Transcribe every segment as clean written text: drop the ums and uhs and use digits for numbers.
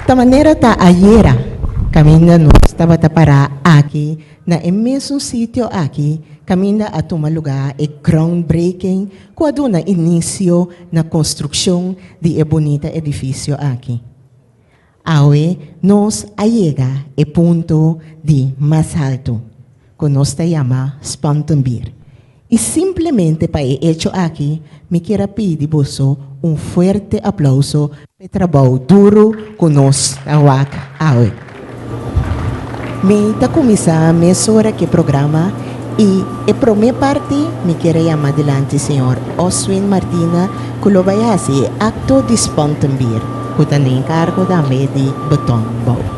Ta manera ta ayera kaminda nos tabata pará aki na e mesun sitio aki kaminda a tuma lugá e groundbreaking ku a duna inisio na konstrukshon di e bunita edifisio aki. Awe nos a yega e punto di mas haltu, ku nos ta yama Spantenbier. I simplemente pa e echo aki mi kier a pidi boso un fuerte aplauso pa e trabou duru ku nos ta wak awe. Mi ta kuminsá mesora ku e programa i e promé parti mi kier a yama dilanti señor Oswin Martina ku lo bai hasi e akto di Spantenbier ku ta na enkargo tambe di Betonbouw.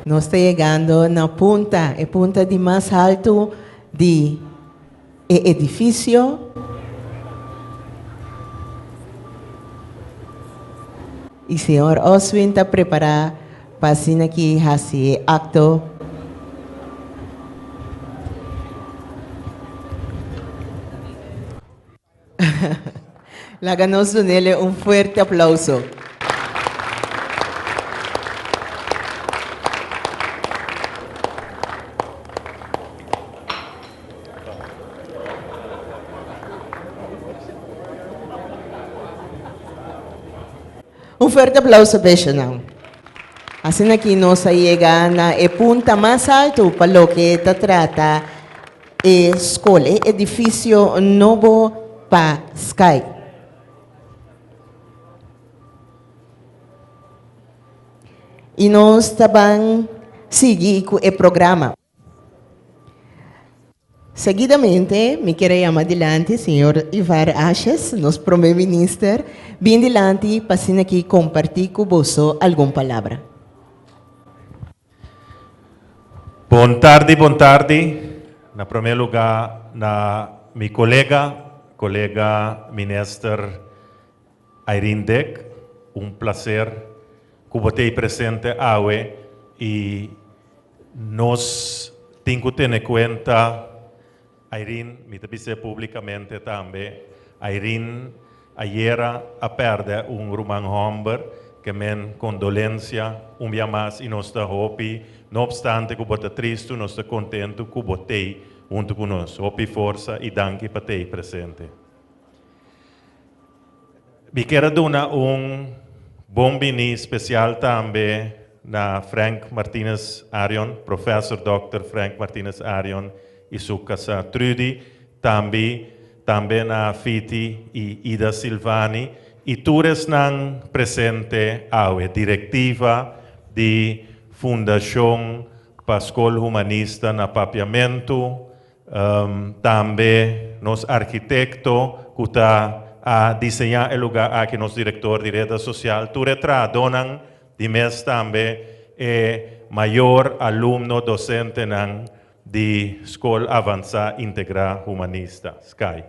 Nos ta yegando na punta, e punta di mas haltu di e edifisio. I señor Oswin ta prepará pa asina ki hasi e akto. Laga nos dunele un fuerte aplauso. Un fuerte aplauso p'eshanan. Asina ki nos a yega na e punta mas alto pa loke ta trata e skol, e edifisio nobo pa Sky. I nos ta ban sigui ku e programa. Seguidamente mi kier a yama dilanti señor Ivar Asjes, nos Prome Minister, bin dilanti pa asina aki kompartí ku boso algun palabra. Bon tardi, bon tardi. Na prome luga na mi colega, colega Minister Irene Dick, un placer cu bo ta ey presente awe y nos tin cu tene cuenta Irene, mi ta bis'é públikamente tambe, Irene ayera a pèrdè un ruman hòmber, ke men kondolensia un bia mas i nos ta hopi, no opstante ku bo ta tristu, nos ta kontentu ku bo t'ei huntu ku nos. Hopi forsa i danki pa t'ei presente. Mi kier a duna un bon bini spesial tambe na Frank Martinez Arion, Professor Dòkter Frank Martinez Arion i su kasá Trudy, tambe tambe na Fiti i Ida Silvani i tur esnan presente awe, direktiva di Fundashon pa Skol Humanista na Papiamentu, Tambe nos arkitekto ku ta a diseñá e lugá aki, nos direktor di reda sosial, tur e trahadónan di mes tambe e mayor alumno dosentenan di Skol Avansá Integrá Humanista, sky.